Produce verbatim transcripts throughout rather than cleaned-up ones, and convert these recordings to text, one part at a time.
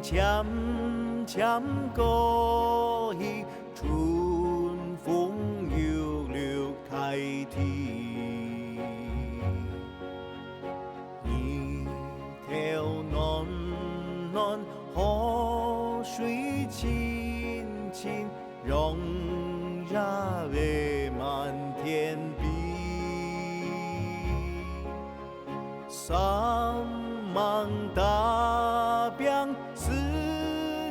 漸漸過去，春風又綠大地。日頭暖暖，河水清清，陽光滿天飛。 山塢大餅四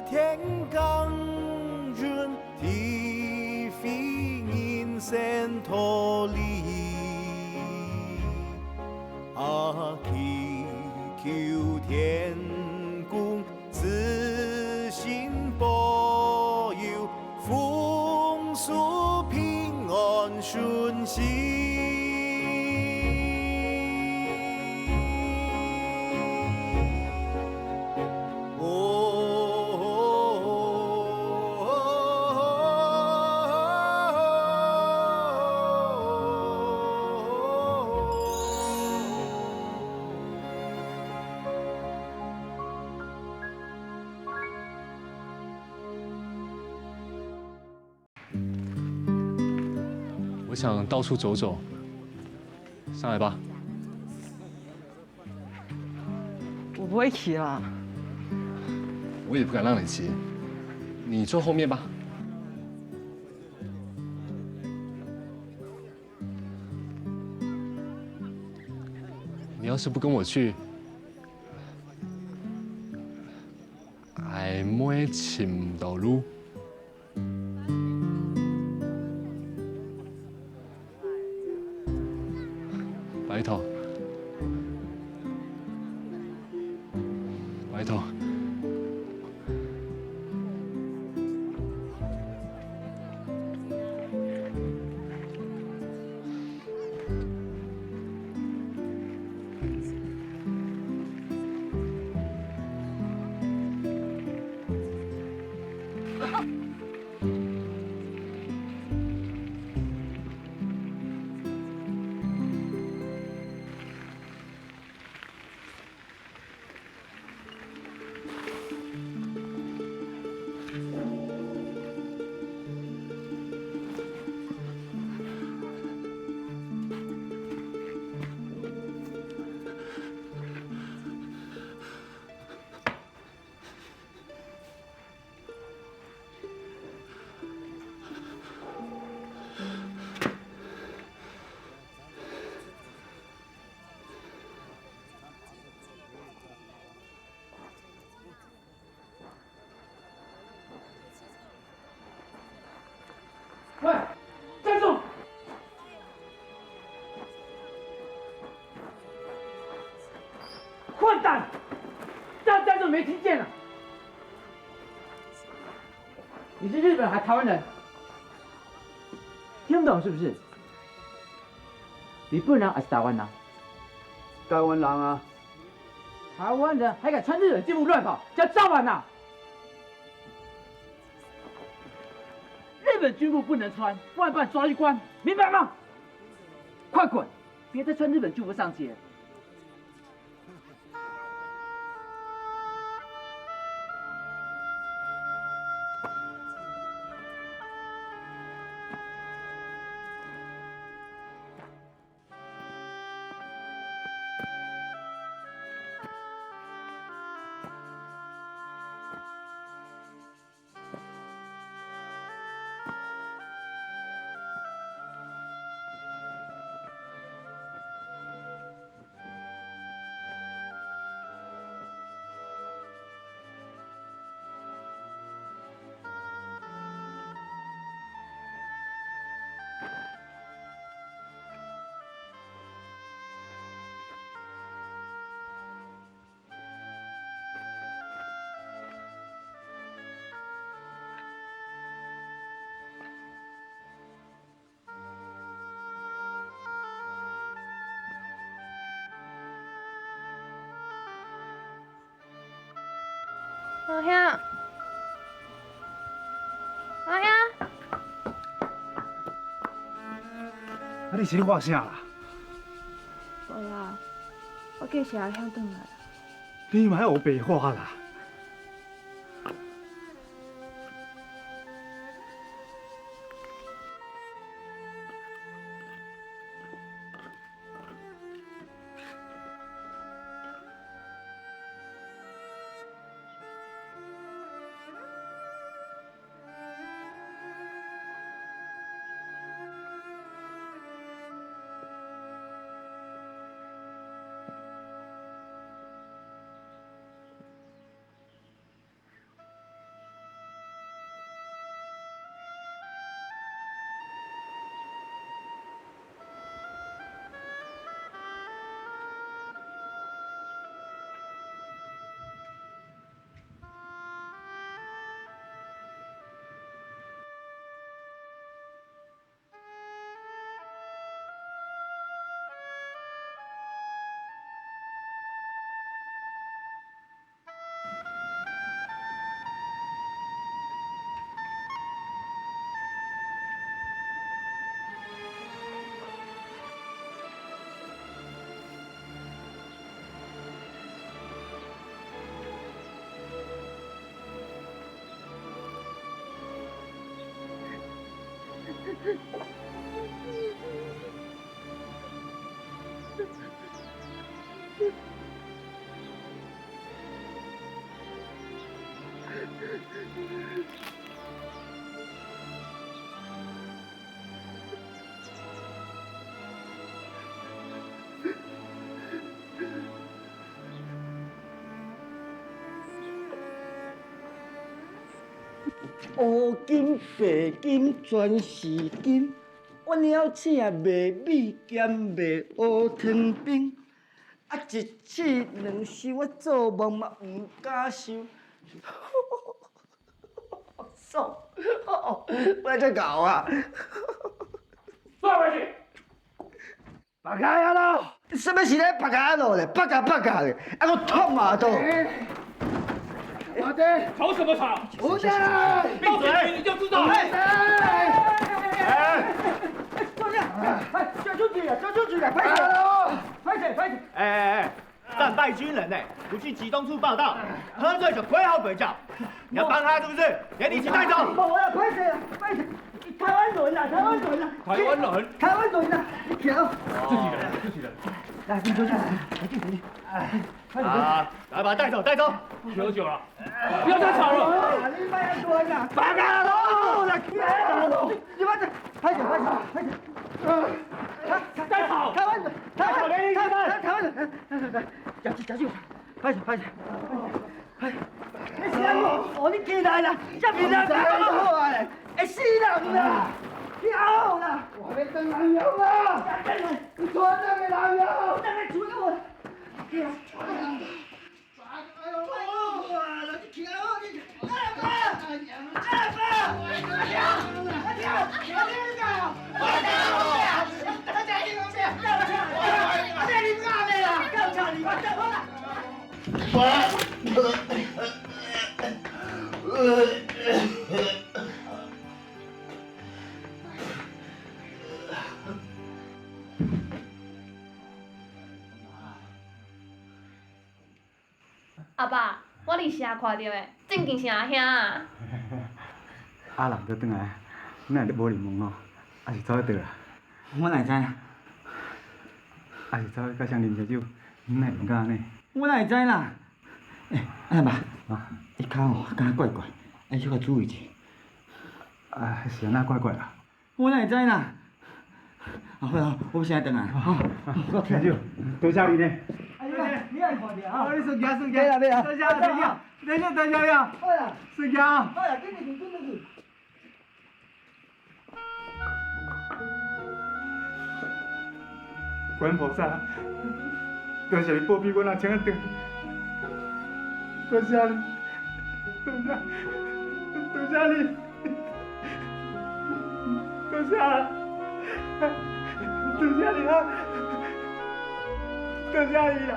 天耕耘，地肥人聲桃李。阿祈求天公 慈心保佑，豐收平安順心。哦。 我想到处走走，上来吧。我不会骑啦。我也不敢让你骑，你坐后面吧。你要是不跟我去， 𠊎會尋毋到路。拜託，拜託。喂，站住！混蛋！站，站住，没听见啊？你是日本还台湾人？听不懂是不是？日本人还是台湾人？台湾人啊。台湾人还敢穿日本制服乱跑，叫造反啊！ 日本军服不能穿，不然把你抓去关，明白吗？快滚，别再穿日本军服上街。老兄，老兄，啊，你是咧喝啥啦？無啦，我叫是阿兄轉來啊。你嘛愛學白話啦。烏金、白金全是金，我鳥鼠也袂覕兼袂烏糖冰。啊，一試兩試，我做夢嘛毋敢想。爽，哦，我這搞啊！放回去！ 放開啊咯！什麼時代放開啊咯咧？放開放開咧，啊，我痛啊都！阿爹，吵什么吵？阿爹，到底你就知道。哎，哎，坐下，哎，交出去了，交出去了，快点，快点，快点！哎哎哎，战败军人呢，不去集中处报到，喝醉酒亏好嘴角。你要帮他是不是？给你一起带走。我要拍谁啊？拍谁？台湾人啊，台湾人啊，台湾人，台湾人啊，你讲。自己人，自己人。来，你坐下，快点，快点。啊，来把他带走，带走。喝酒了，不要再吵了。你慢点坐下，放开了，来，你慢点，拍手，拍手，拍手。再吵，台湾人，台湾人，台湾人，来，来，来，来，加去，加去，拍手，拍手。 哎，你死人無？哦，你起來啦！遮面人，你講好啊咧！會死人啦！你好啦！我要等人用啦！你拖這个人用！等下出來！哎呦，哇，你跳，你，阿爸，阿爸，阿爸，阿爸，阿爸， 阿爸，我佇社看到的，正經是阿兄啊！阿蘭都轉來，你哪會無入門哦？阿是走去佗啊？我哪會知啊？阿是走去佮誰啉燒酒，你哪會毋敢按呢？我哪會知啦？欸，阿蘭爸，啊？你跤吼，敢若怪怪，愛小可注意一下。啊，是按怎怪怪啊？ 我哪會知啦？啊，好啦，我先來轉來，吼。啊，我走。多謝你呢。哎呀，你也看到啊。啊，你順行，順行。袂啦，袂啦。多謝，多謝，多謝，多謝。好啦。順行。好啦，緊入去，緊入去。觀音菩薩，多謝你保庇阮阿青仔轉來。多謝你，多謝，多謝你。 多謝，多謝你啊，多謝你啊。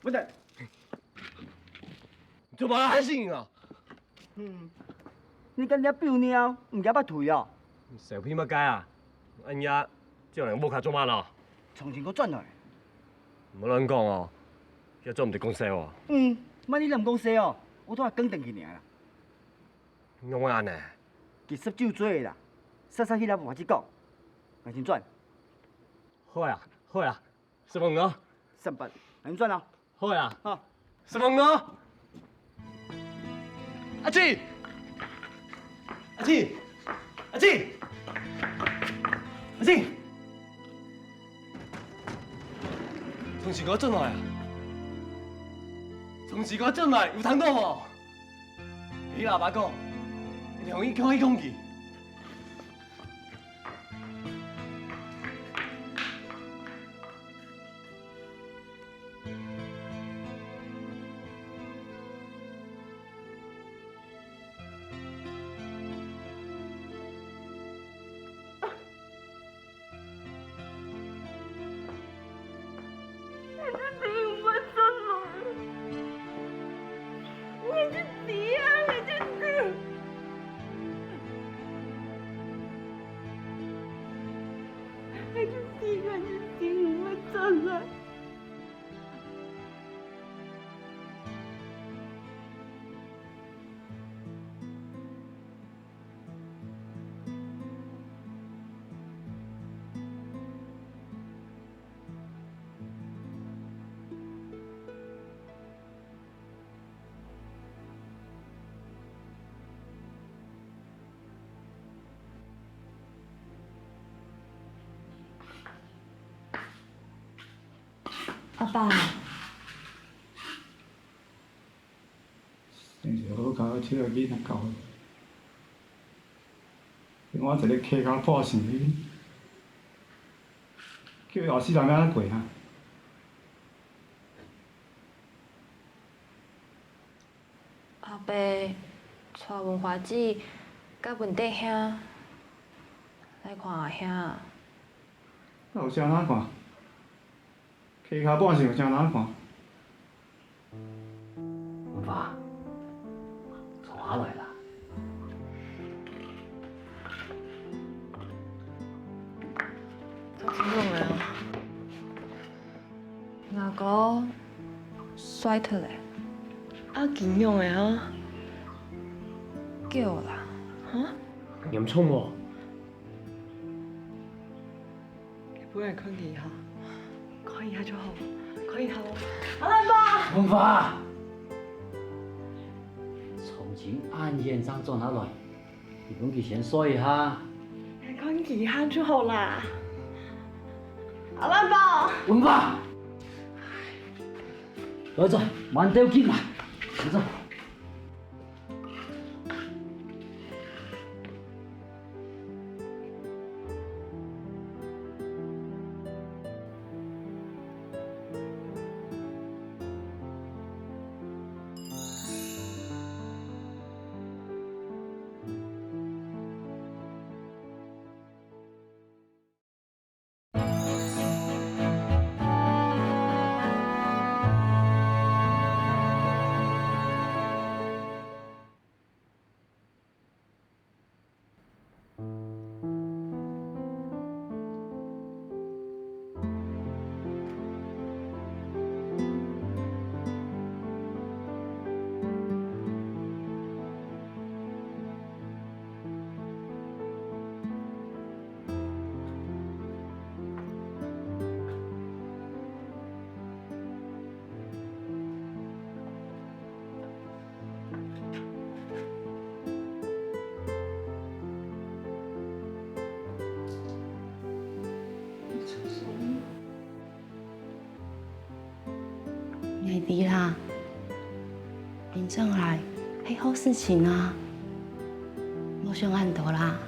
毋得！你做麼个喊聲啊？嗯，你敢惹鴞鳥，毋驚發退哦？笑屁麼个啊？恁樣，這人屋下做麼个咯？重新過轉來。莫亂講哦，這做毋得講笑哦。嗯，萬一人講笑哦，我都愛講等佢爾啦。 仰會恁呢？佢十九歲啦，煞煞去了無法子講，𠊎先轉。好啊，好啊，承蒙哦。三八，𠊎先轉哦。好啊。好。承蒙哦。阿姊，阿姊，阿姊，阿姊。 從時過轉來啊！從時過轉來，有聽到無？你阿爸講，你同佢講一講佢。阿爸，平時好好去囡仔教，我一个客家百姓，叫伊後世人欲按怎過啊？ 阿伯，𤆬文華姊佮文德兄來看阿兄。有啥好看？客家百姓有啥好看？文華，坐下來啦。做金融个哦。 阿哥，衰忒咧。啊，金融个啊？夠啦。哈？嚴重無？你本來看佢哈，看一下就好，看一下哦。阿蘭伯！文華！從前恁遠正轉下來， 你分佢先睡一下。看佢一下就好啦。阿蘭伯！文華！來坐，慢兜緊啦，來坐。 𠊎知啦，你轉來係好事情啊，莫想恁多啦。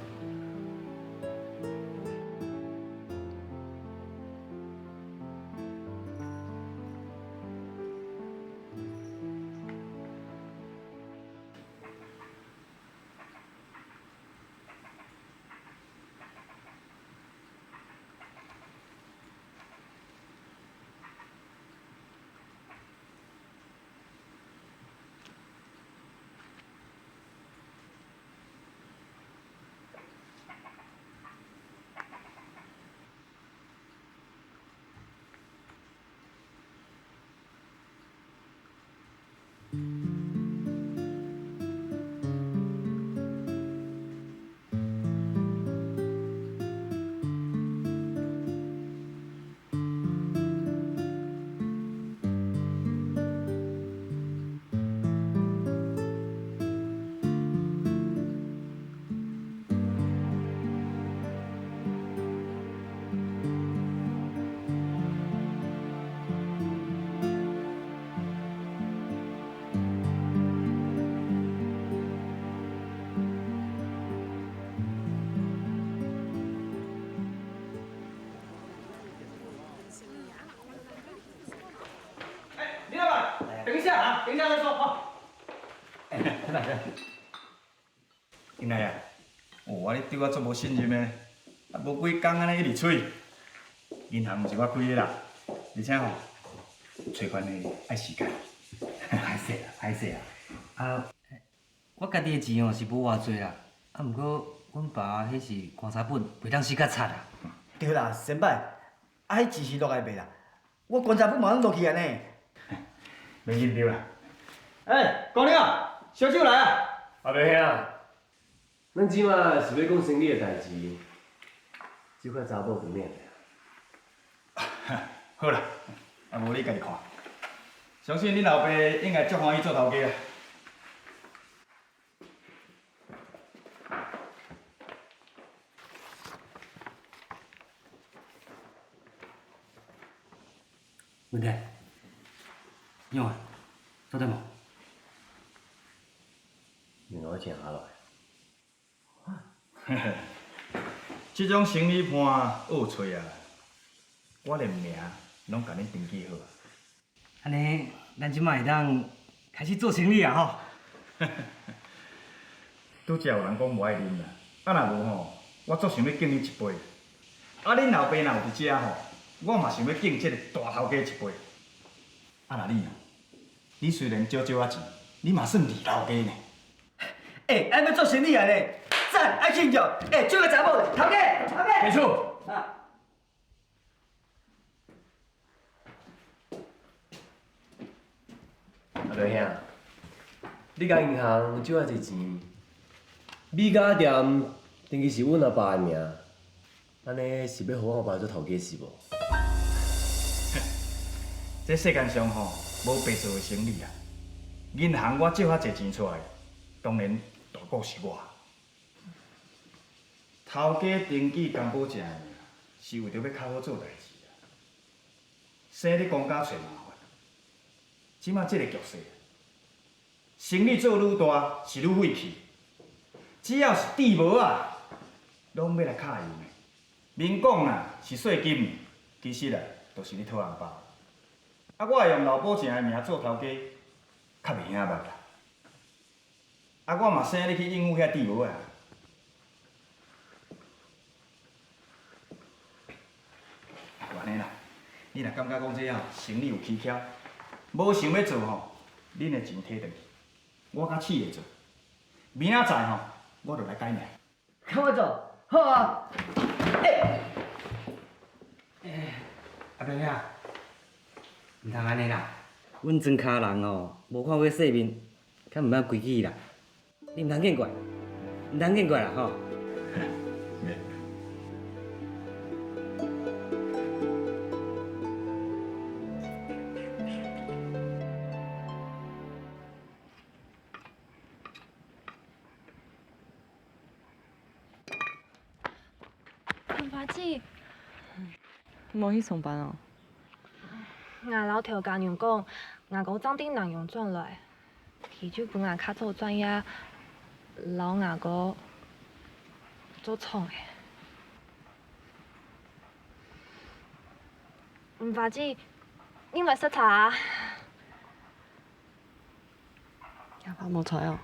哎，李老板，等一下啊，等一下再說啊。哎，老板。 林大爺，哦，啊你對我足無信任的，啊無幾工按呢一直催。銀行毋是我開的啦，而且吼，催款呢愛時間。歹勢啊，歹勢啊。啊，我家己的錢吼是無偌濟啦，啊毋過阮爸彼是棺材本，袂當死甲賊啊。對啦，先輩， 啊，彼錢是落來賣啦，我棺材本嘛攏落去啊呢。免緊張啦。哎，姑娘，燒酒來啊！阿伯兄，咱這馬是欲講生理个代誌，這塊查某就免了。好啦，啊無你家己看。相信恁老爸應該足歡喜做頭家啊。 文泰，仰啊？做得無？你愛請下來。這種生理伴好找啊，我連名攏共恁登記好啊。 按呢，咱這馬會當開始做生理啊吼！拄才有人講無愛啉啦，啊若無吼，我足想欲敬你一杯。啊恁老爸若有佇遮吼，我嘛想欲敬這个大頭家一杯。啊若你呢？你雖然少少仔錢，你嘛算二頭家呢。欸，按呢做生理啊咧，讚，愛慶祝！欸，這个查某咧，頭家，頭家！沒錯。啊。 阿伯兄，你家銀行借遐濟錢，買這店登記是阮阿爸个名，按呢是欲予阮阿爸做頭家是無？這世間上吼，無白做个生理啊。銀行我借遐濟錢出來，當然大股是我。頭家登記干保正个名，是為著欲較好做代誌啊。 生咧公家找麻煩。這馬這个局勢，生理做愈大是愈費氣。只要是豬無仔，攏欲來敲油呢。明講啦是稅金，其實啊，都是咧討紅包。啊，我會用老保正个名做頭家，較袂顯目啦。 啊，我嘛生咧去應付遐豬無仔啊。啊，按呢啦，你若感覺講這吼，生理有蹊蹺，無想欲做吼，恁个錢提轉去，我佮試著做。明仔載吼，我就來改名。 看我做，好啊！欸，欸，阿伯兄，毋通按呢啦，阮庄跤人哦，無看過世面，較毋捌規矩啦。你毋通見怪，毋通見怪啦吼。文華姊，無去上班哦？𠊎摎頭家娘講，吾哥正對南洋轉來，佢就分𠊎較早轉去，摎吾哥做廠个。文華姊，你毋愛食茶啊？阿爸無在哦。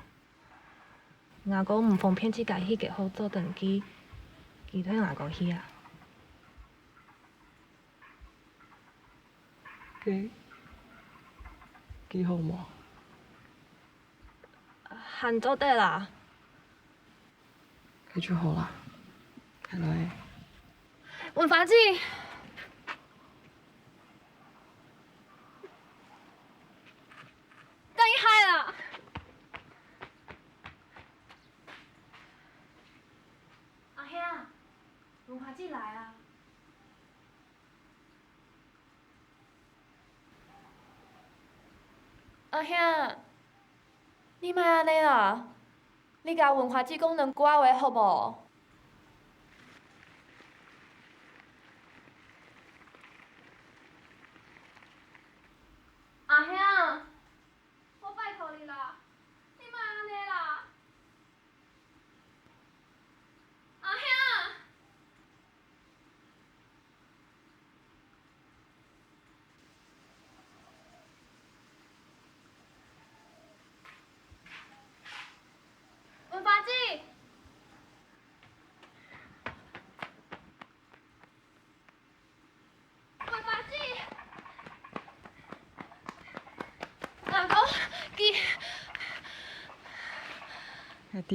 吾哥毋方便自家去，該好做登記，佢代吾哥去啊。該，佢好無？還做得啦。該就好啦，看來。文華姊！ 等一下啦！阿兄，文華姊來啊！阿兄，你莫恁呢啦！ 你佮文華姊講兩句仔話好無？阿兄，我拜託你啦，你莫恁呢啦！阿兄！ 文華姊！文華姊！阿哥，佢，𠊎知，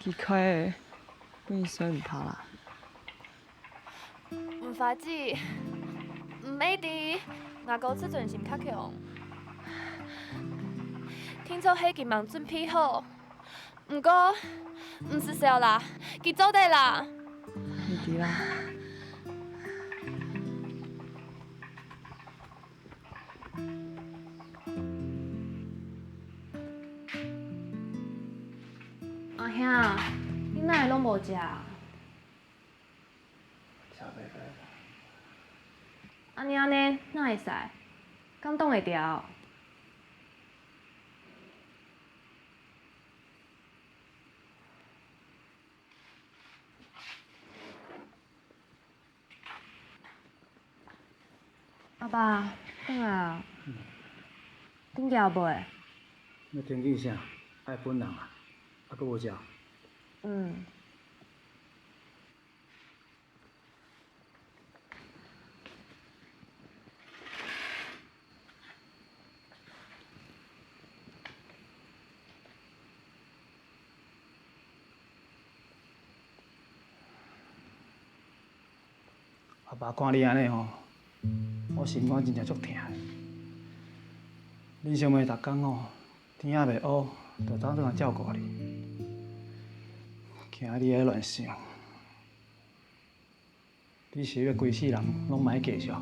佢開个，分你睡毋好啦。文華姊，毋毋係的，吾哥自尊心較強。定著係佢吂準備好，毋過，毋使愁啦，佢做得啦。毋知啦。 阿兄，你哪會攏無食？恁呢恁呢，哪會使？敢擋會牢？ 阿爸，轉來啊。嗯。頂遽未？你緊張啥？愛分人啊？啊，閣無食？嗯。 阿爸看你恁呢吼，我心肝真正足疼的。恁想欲逐工吼，天也未烏，就走轉來照顧你。今日你愛亂想。 你是欲規世人攏莫繼續？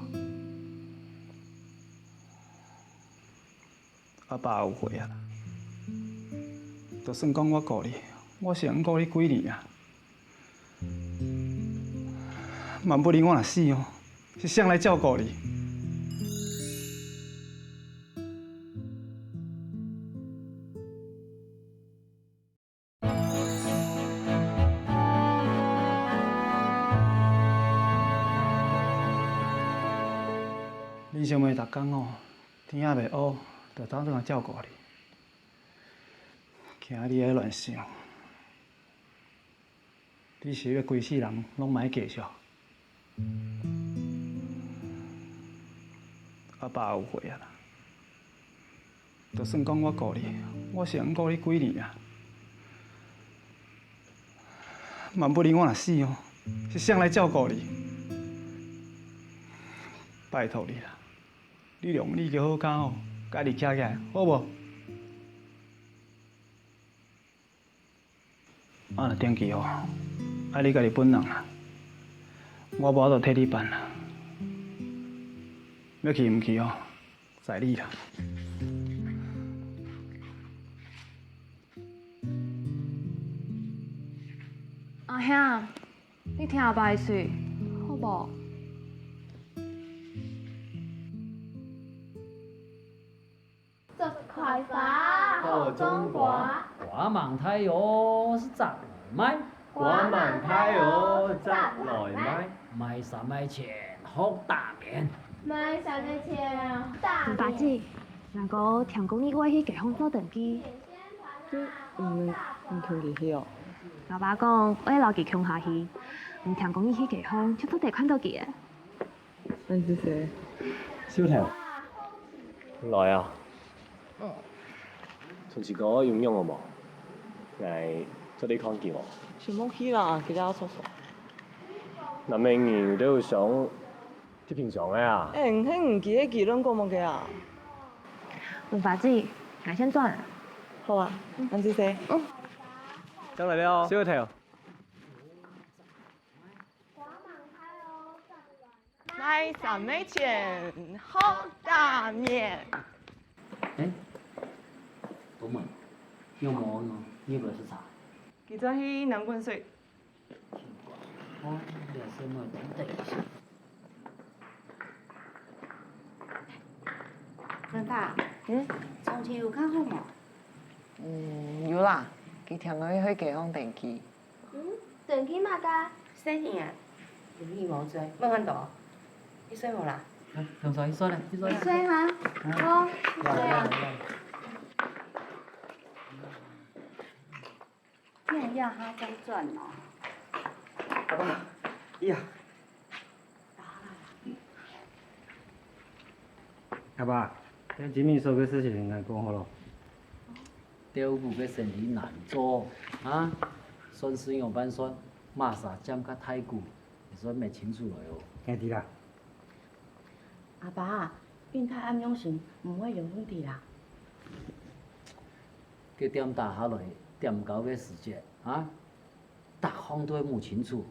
阿爸後悔啊啦！就算講我顧你，我是毋顧你幾年啊？萬不然我若死哦，是啥人來照顧你？ 恁想欲逐工哦，天也未烏，就走轉來照顧你。今日你愛亂想，你是欲規世人攏莫繼續？阿爸後悔啊啦！ 就算講我顧你，我是毋顧你幾年啊？萬不然我若死哦，是啥人來照顧你？拜託你啦，你用你个好跤哦，家己徛起來，好無？ 啊，若登記哦，愛你家己本人啦，我無法度替你辦啦。欲去毋去哦，在你啦。阿兄，你聽阿爸个話，好無？ 摘開花，好種瓜。瓜吂大哦，就摘來賣。瓜吂大哦，摘來賣。賣衫賣錢，學打麵。賣衫賣錢，學打麵。阿爸姊，𠊎哥聽講你會去街項做登記。嗯，你同佢去哦？𠊎爸講，愛摎佢共下去。毋聽講你去街項，就做得看著佢个。 恁仔細。小頭。來啊。嗯。同事哥有用了無？𠊎做你看見無？先莫去啦，佢這樣臭臭。男人你都有想，就平常个啊。欸，毋係，佢个結論講麼个啊？文華姊，𠊎先轉啊。好啊，恁仔細。嗯。正來尞，小頭。 賣衫賣錢，學打麵。欸，伯母，你有無用？你有無食茶？佢轉去南滾水。哦，你也係無等等一下。文華，嗯？從前有較好無？嗯，有啦，佢聽講愛去街項登記。 嗯，登記麼个？生日啊？有你無做，莫看到。你睡無啦？啊，同床一睡咧，一睡。你睡哈？啊。哦，你睡啊。來，來，來。你還要他再轉哦。阿爸，哎呀。 阿爸，該今晡日所有个事情𠊎講好了。豆腐个生理難做，啊，算式仰般算，麼儕佔較大股，你算摸清楚來哦。𠊎知啦。阿爸，雲泰恁用心，毋會有問題啦。該店打下來，店交个時節啊，逐項都會摸清楚。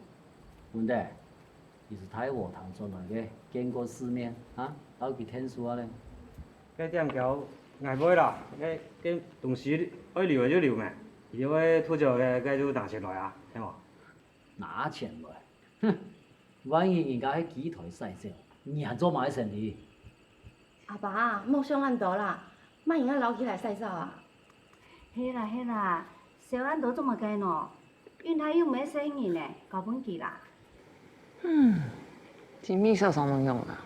文德，佢係大和堂轉來个，見過世面啊，摎佢𢯭手啊咧。該店交𠊎會啦，該該東西愛留个就留咩，佢會吐走个，該就拿錢來啊，係無？拿錢來？哼！萬一人家係機台駛走，你還做麼个生理？阿爸，莫想恁多啦，麼人愛摎佢來駛走啊？係啦係啦，想恁多做麼个呢？雲泰又毋係細人呢，交分佢啦。嗯，真味素想仰啊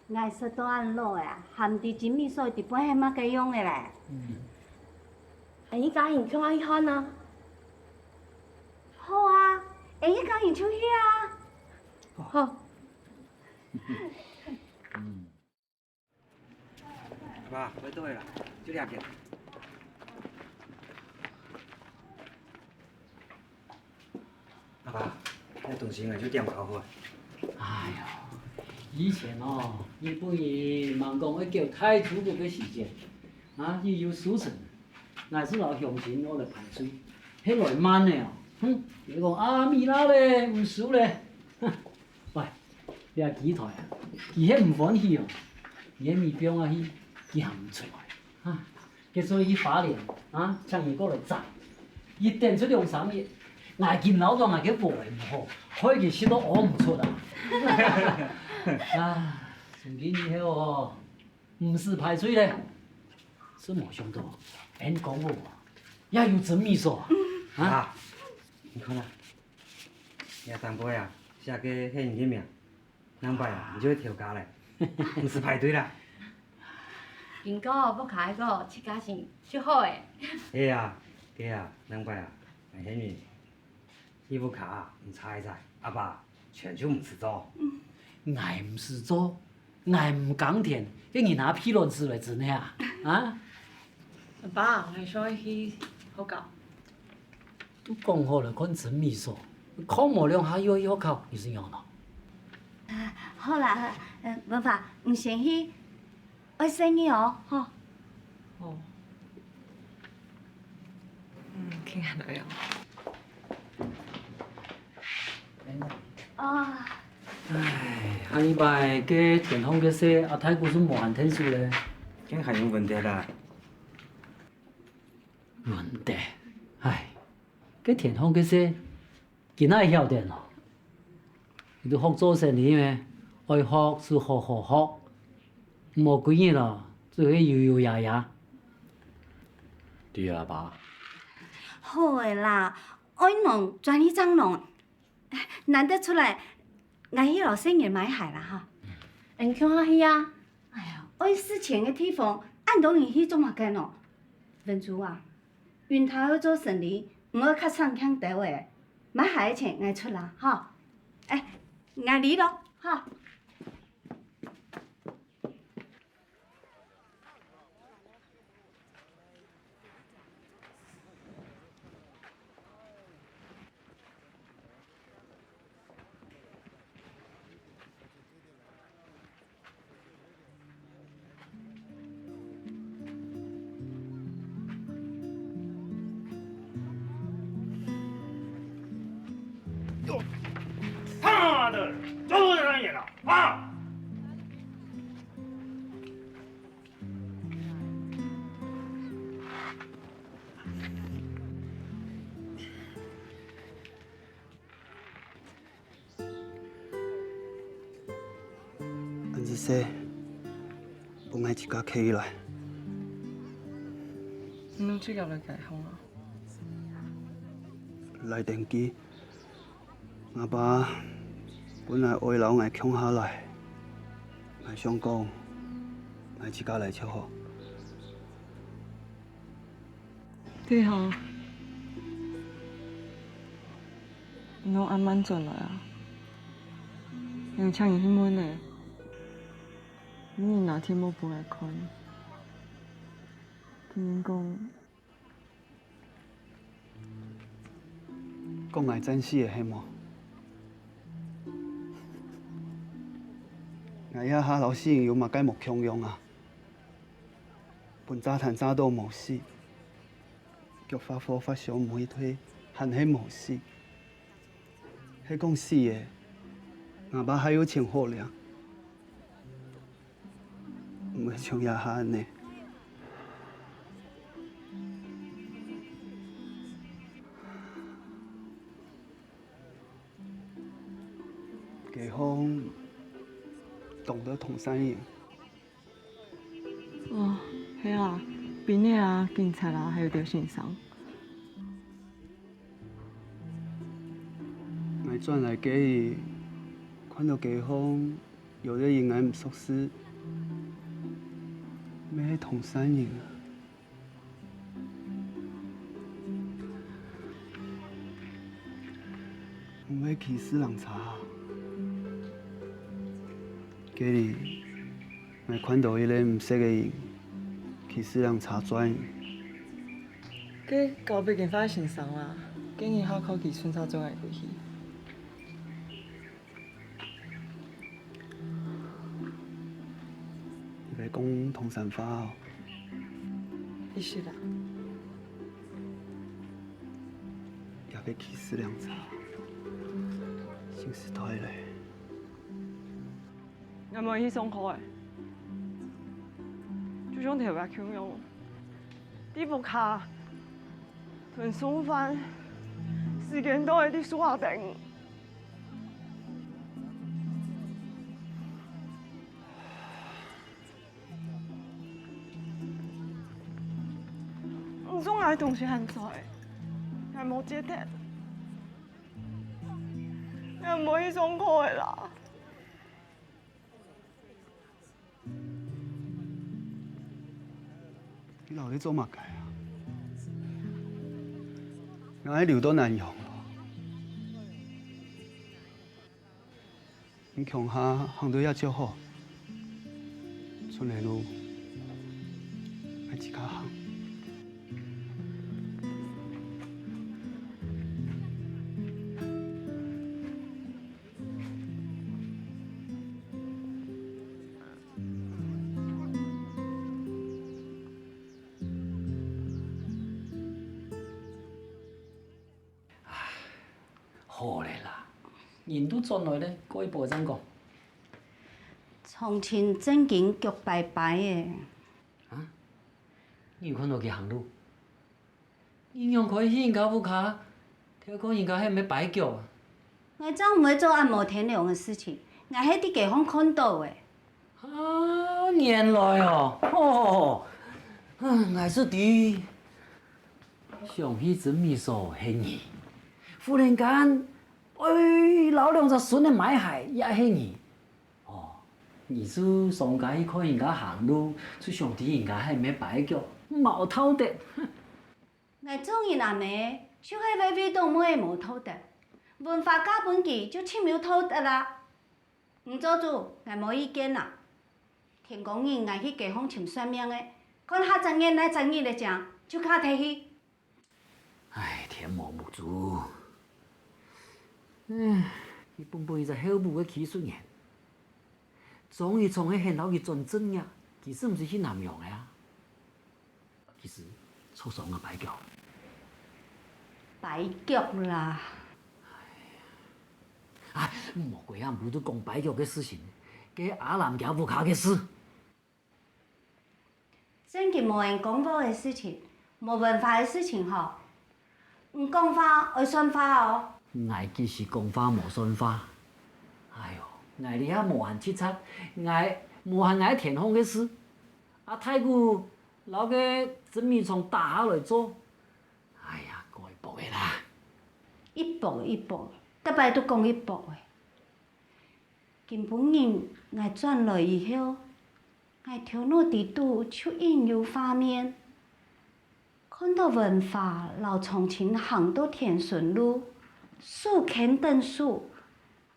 ？𠊎食到恁老啊，還毋知真味素底背係麼个樣个咧。𠊎一家人共下去看啊！好啊，𠊎一家人就去啊！好。 阿爸，會到个啦，就這間。阿爸，該東西𠊎就點好好。哎呀，以前哦，日本人吂講愛繳大租屋个時節，啊，佢有收成，𠊎就摎鄉親愛來排隊，係來慢个哦，哼，佢講啊，米拉咧，毋收咧，哼。 喂，這機台啊，佢係毋歡喜哦，佢係米放下去，佢行毋出來。哈，該所以去花蓮啊，請人過來斬。佢等出兩三日，𠊎緊恅著𠊎个胃毋好，害佢食到屙毋出啊。啊，從今以後哦，毋使排隊咧。真無想到，𫣆講無啊，也有真味素啊。啊，你看啊， 這頂背啊，寫个係你个名，另擺啊，你就係頭家咧，毋使排隊啦。經過屋下个自家先就好咧。係啊，係啊，另擺啊，𠊎喊你去屋下啊，毋使在，阿爸全就毋使做。𠊎毋使做， 𠊎毋耕田，該人拿屁卵子來蒸个啊？啊？阿爸，𠊎想愛去學校。都講好了看真味素，看無兩下又愛去學校，你是仰呢？啊，好啦，呃，文華，你先去，愛細義哦，吼。哦。嗯，聽下來哦。 哦。唉，下二擺該田項个事，阿大姑就無閒𢯭手咧。該還有文德啦。文德，唉，該田項个事，佢哪會曉得哦？佢都學做生理咩？愛學就好好學，毋好歸日哦，只會悠悠哉哉。對啊，爸。好个啦， 愛農轉去正農。難得出來，𠊎去摎細人買鞋啦哈。𫣆共下去啊！哎呀，愛使錢个地方，恁多人去做麼个呢？文珠啊，雲泰愛做生理，你愛較省儉兜仔，買鞋个錢𠊎出啦哈。哎，𠊎來咯哈。 他的，就是他演的啊！ 恁仔細，分𠊎自家企起來。你自家來解放啊？來登記。 吾爸本來愛摎𠊎共下來，𠊎想講，𠊎自家來就好。對吼，你攏恁慢轉來啊？𠊎請你去問呢，你拿題目簿來看，聽人講， 講𠊎戰死个係無？ 𠊎這下摎死人有麼个無共樣啊？分炸彈炸到無死，腳發火發燒每一歲還係無死。係講死个，吾爸還有盡好了，毋會像這下恁呢。 街坊當多唐山人。哦，係啊，兵仔啊、警察啊，還有兜先生。𠊎轉來該日，看到街坊有兜人𠊎毋熟識，乜係唐山人啊！ 毋會歧視人差啊？該日，𠊎看到一個毋識个人，歧視人差轉。該交別間化先生啦，該日下課佢順續做𠊎歸去。 你會講唐山話哦？一息啦。也會歧視人差，新時代咧。𠊎無去上課欸，就像頭擺共樣。 在屋下，同送飯，時間到了在樹下等。你送𠊎東西還在，𠊎無接忒。𠊎無去上課了啦。 你老弟做麼个啊？𠊎留到南洋咯。你共下行到這就好，賰个路，愛自家行。 好咧啦，人都轉來咧，過一步正講。長青正經腳跛跛欸。啊？你有看到佢行路？ 你仰會去人家屋下，偷看人家係毋係跛腳啊？𠊎正毋會做恁無天良个事情，𠊎係在街項看到个。啊，原來哦，吼，啊，𠊎就知，想去紫米所係你，忽然間，哎，摎兩隻孫仔埋害也係你。 哦，你就上街去看人家行路，就想知人家係毋係跛腳，無道德。𠊎做人阿姆，就係會為著妹仔無道德，文化嫁分佢就盡有道德啦。毋做主，𠊎無意見啦。天光日𠊎去街項尋算命个，看下隻月哪隻日仔正，就嫁忒去。 唉，天無目珠。唉，佢本本一隻候補个技術員，張一聰係喊摎佢轉正呀，其實毋係去南洋个啊。其實，著傷啊，跛腳。跛腳啦。唉，莫歸暗晡就講跛腳个事情，該阿蘭厥屋下个事。 正經無人講話个事情，無文化个事情吼。你講話愛算話哦。𠊎幾時講話無算話？哎喲，𠊎這下無閒直掣，𠊎無閒𠊎天皇个事。啊，大姑摎該曾美聰打下來做。哎呀，該一駁仔啦。一駁一駁，逐擺都講一駁仔。 今晡日𠊎轉來以後，𠊎頭腦底肚就印有畫面，看到文華摎長青行到田脣路，手牽等手，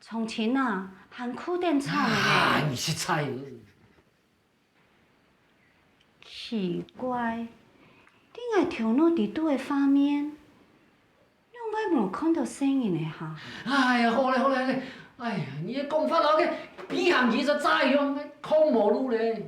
長青啊，還跍等草呢。啊，你實在！ 奇怪，在𠊎頭腦底肚个畫面，仰會無看到細人仔哈？哎呀，好咧，好咧，好咧！哎呀，你个講法摎該比行機實在用，看無路咧。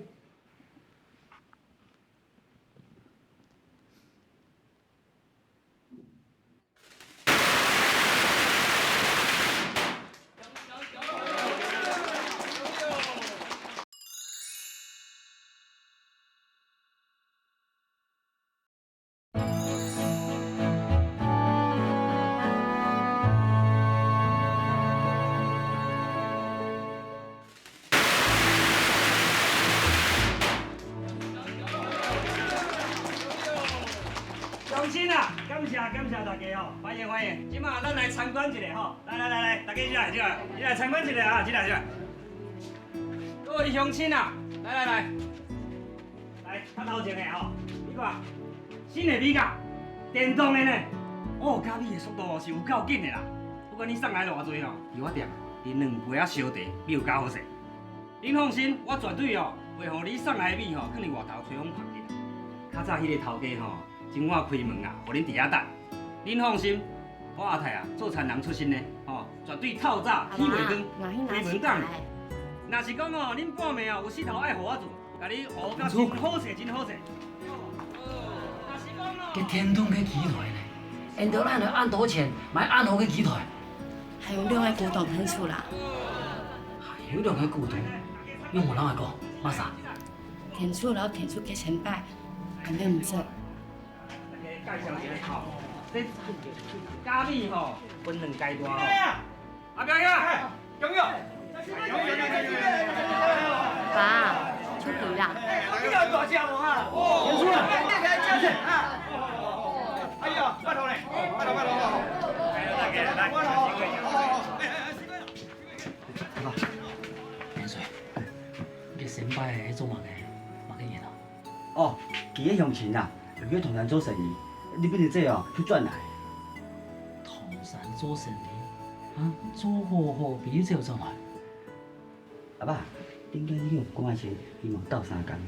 鄉親啊，感謝感謝大家哦，歡迎歡迎，這馬咱來參觀一下吼，來來來來，大家進來進來，進來參觀一下啊，進來進來。各位鄉親啊，來來來，來，較頭前的吼，你看，新的米絞，電動的呢，哦，絞米的速度哦是有夠緊的啦，不管你送來偌濟哦，佇我店，你兩杯仔燒茶，你有夠好勢。 恁放心，我絕對哦，袂予你送來的米吼，囥佇外頭吹風曝去啦。較早彼个頭家吼，真趕開門啊，予恁佇遐等。恁放心，我阿太啊，做田人出身的，吼，絕對透早天未光，阿爸，開門等。若是講哦，恁半暝哦，有事頭愛予我做，共你學到真好勢，真好勢。 該電動个機台呢？𫣆兜哪會恁多錢買恁好个機台？還有兩个古董天主啦。還有兩个古董，用無人來講，麼儕？天主摎天主个錢袋，還有毋識。介紹一下吼，這絞米吼，分兩階段吼。 阿伯呀，哎，朋友，朋友，朋友，朋友，朋友。爸，出去啦。哎，我今日大隻無啊？哦，有出來。哎呀，拜託咧，拜託，拜託，拜託。拜託，拜託。阿爸，元帥，你先輩係做麼个，麼个人啊？ 哦，佢个鄉親啊，有去唐山做生理，你分你姐哦去轉來。唐山做生理？啊，做好好，分你姐轉來。阿爸，頂擺你有講過，希望鬥相共个，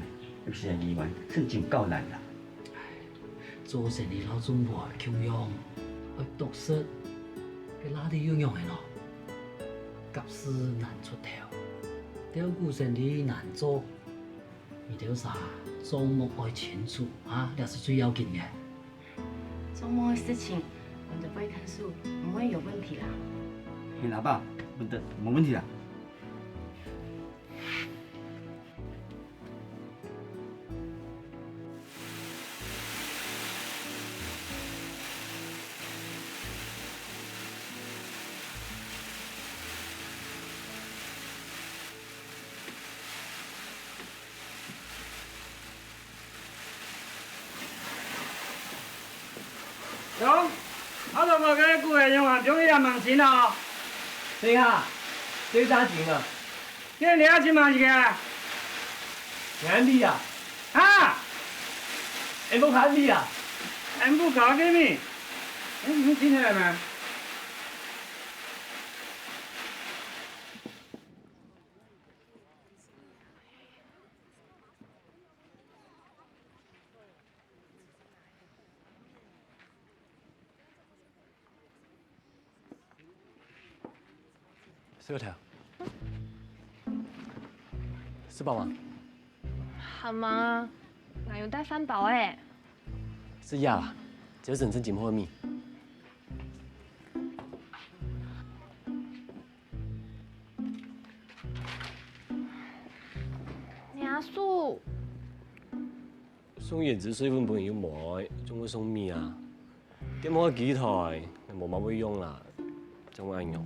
有時个議員算真有夠難啦。做生理摎種花共樣，愛篤實，該拉力又仰仔呢？夾勢難出頭，調股生理難做。 你兜儕，帳目愛清楚啊，這係最要緊个。帳目个事情，𠊎兜會看數，毋會有問題啦。係啦，爸，問題，無問題啦。 兄，啊，同學个古人用啊，中意啊，問清哦。等一下，這啥情啊？你這下去問一下。你還理啊？啊？𫣆屋還理啊？𫣆屋搞个咩？哎，你聽起來沒？ 小頭，食飽嗎？還吂啊，𠊎有帶飯包仔。食呀啦，朝晨正經好味。 你阿叔。送胭脂水粉分佢又無愛，總會送米啊。店項个機台，無麼會用啦，正會恁樣。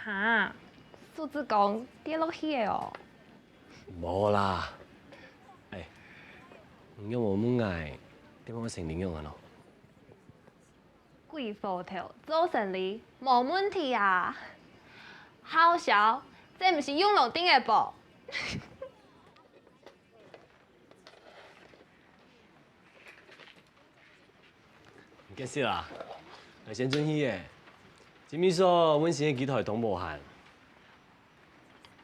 哈，手指公跌落去了哦。無啦。哎，你仰無問𠊎，店項个生理仰般哦？鬼火頭做生理無問題啊。好笑，這毋係用路頂个啵？ 結束啊，𠊎先轉去咧。這面所問先个機台當無閒。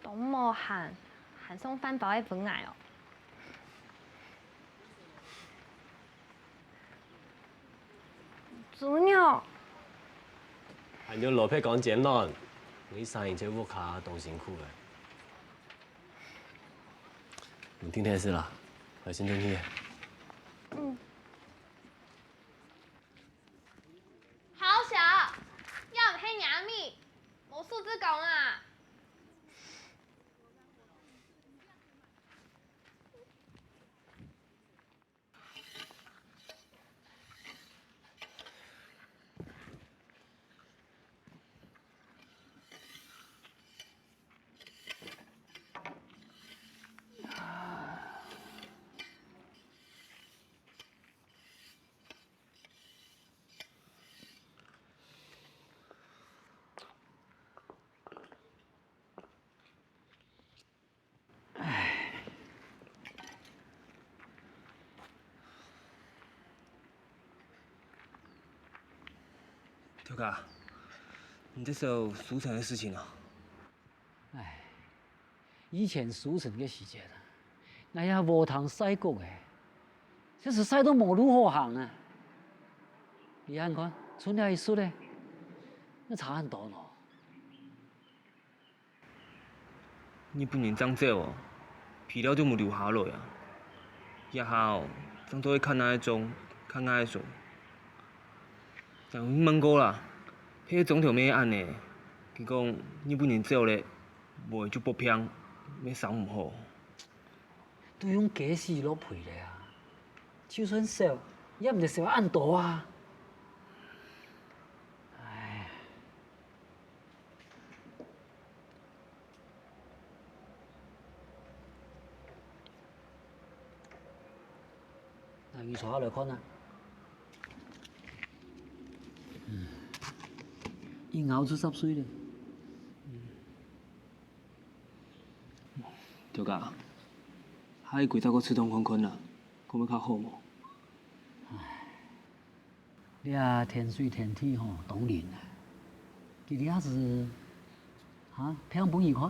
當無閒，還送飯包仔分𠊎哦。豬肉。還有蘿蔔乾煎卵，你生意在屋下當辛苦个。你定定事啦，快先轉去。嗯。好笑，也毋係若姆，無素質講啊！ 頭家，你在愁收成个事情啊？唉，以前收成个時節啊，𠊎也禾埕曬穀个，真係曬到無路好行啊！你看看，賰這一息仔，該差恁多呢。 日本人正走哦，肥料都無留下來啊！這下哦，正做得看哪个種，看哪个種。正有問過啦，該莊頭乜恁呢，佢講日本人走咧，話就發病，乜生毋好。都用雞屎落肥咧啊！就算少，也毋得少恁多啊！唉。 來，你坐下來看啊。嗯，一咬就十歲咧。頭家，下一季再過試當看看啦，看會較好無？ 這天時天氣吼，當冷啊！佢這下子，哈，病分你看，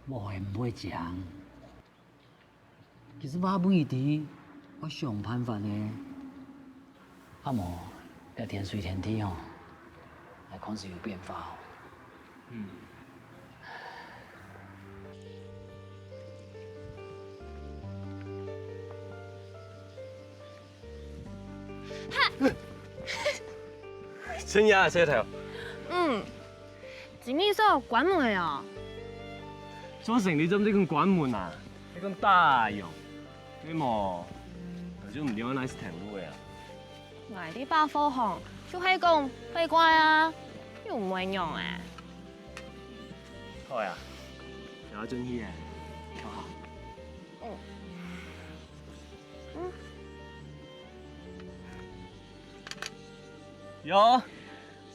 會毋會靚？其實話分你知，愛想辦法呢。啊無，這天時天氣吼，來看係有變化哦。 嗯。真呀，石頭。嗯，精米所關門了哦。做生理做毋得講關門啊，係講打烊，對無？那就毋知愛哪時停路个啊。 𠊎在百貨行，就係講會關啊，又毋會仰仔。好啊，想要轉去啊，你看下。嗯。嗯。喲，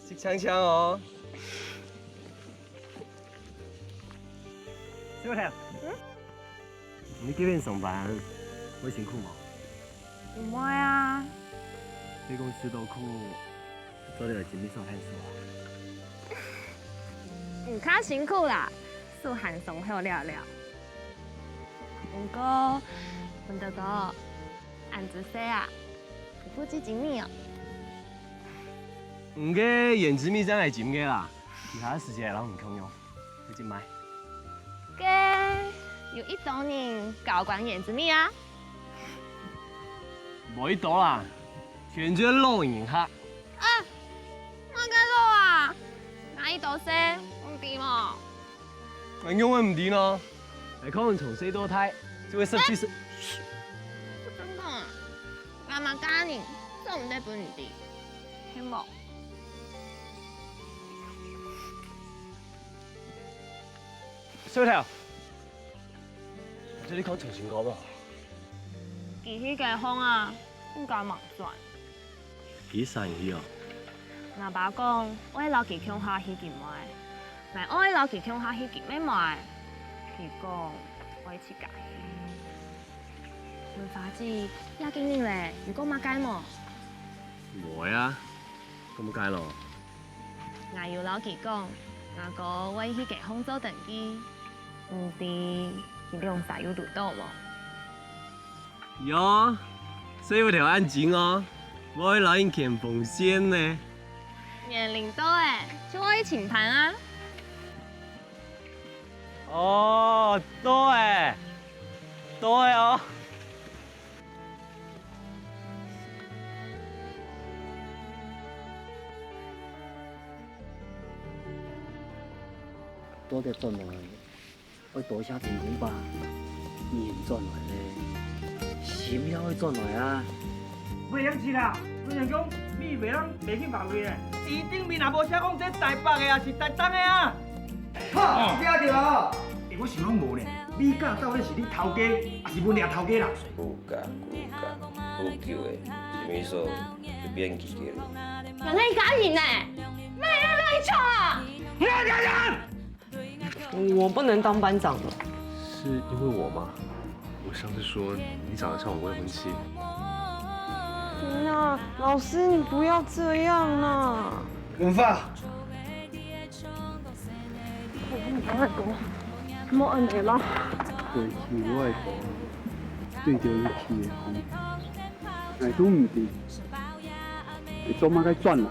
食強強哦。小亮。嗯？ 你這片上班會辛苦無？毋會啊。你講受到苦，做得來精力上看書啊？毋較辛苦啦，手還鬆好了了。毋過，文德哥，恁仔細啊，你負責精米哦。毋過原子米正係精个啦，其他時節摎你共用，直接賣。 該有幾多人搞關原子米啊？無幾多啦，全部老人客。啊，麼个老啊？哪幾多歲，毋知無？𠊎仰會毋知呢？𠊎看你從細到大，就會識字。欸，真講啊，𠊎嘛嫁人，做毋得分你知，係無？ 小頭，這你看重新搞無？佢去街項啊，毋敢吂轉。佢生意哦？𠊎爸講，愛摎佢共下去尋妹，𠊎愛摎佢共下去尋妹妹，佢講愛自家去。文華姊，這幾日咧，有講麼个無？無啊，講麼个咯？ 𠊎有摎佢講，吾哥會去街項做登記，毋知佢兩儕有堵著無？喲，細烏頭恁精哦！ 𠊎愛摎你牽紅線呢。年齡到欸，就愛尋伴啊。哦，到欸，到欸哦。 到底轉來，愛多謝天公吧。人轉來咧，心也愛轉來啊！袂用得啦，人講米袂當賣去別位咧，字頂面也無寫講這台北个，抑是台東个啊！哈，你聽著無？欸，我想講無呢，米價到底是你頭家，抑是阮掠頭家啦？ 有價有價，有救的，什麼意思？就免計較了。人家一家人呢，莫亂亂講啊！你要講什麼？我不能當班長了。是因為我嗎？我上次說你長得像我未婚妻。天啊，老師，你不要這樣啦！文發， 莫恁樣啦。過去我个步，對著你去个風，𠊎都毋知，會做麼个轉來。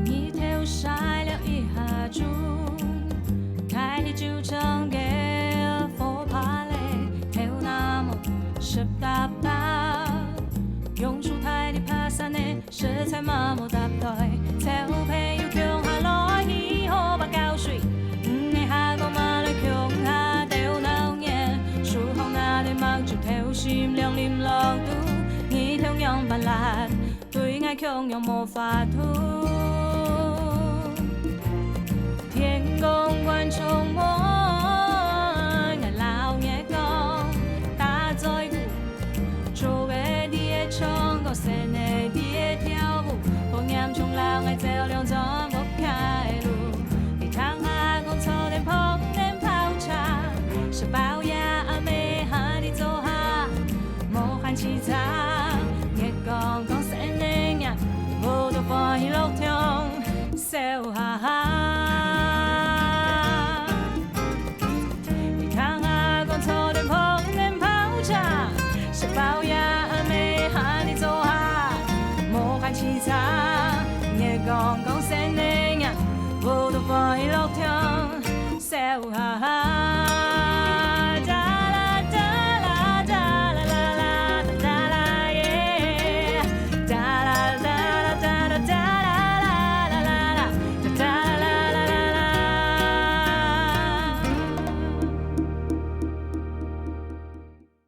日頭曬了一下鐘，大地就像个火把咧，頭那毛濕答答，榕樹大地爬山呢， 實在嘛無搭台，做朋友共下來，去河壩搞水，毋係下講嘛來共下鬥鬧熱，樹項那裡目睭頭心亮，淋落肚，日頭樣般辣，對𠊎共樣無法度。 天公觀眾們，𠊎摎你講，打嘴鼓，竹仔在該唱歌，仙仔在該跳舞，火焰中摎𠊎照亮全屋个路。你聽下講，坐等捧等泡茶，食飽夜暗个下裡坐下，無閒洎杈，𠊎講講仙仔，舞到歡喜樂暢，笑哈哈。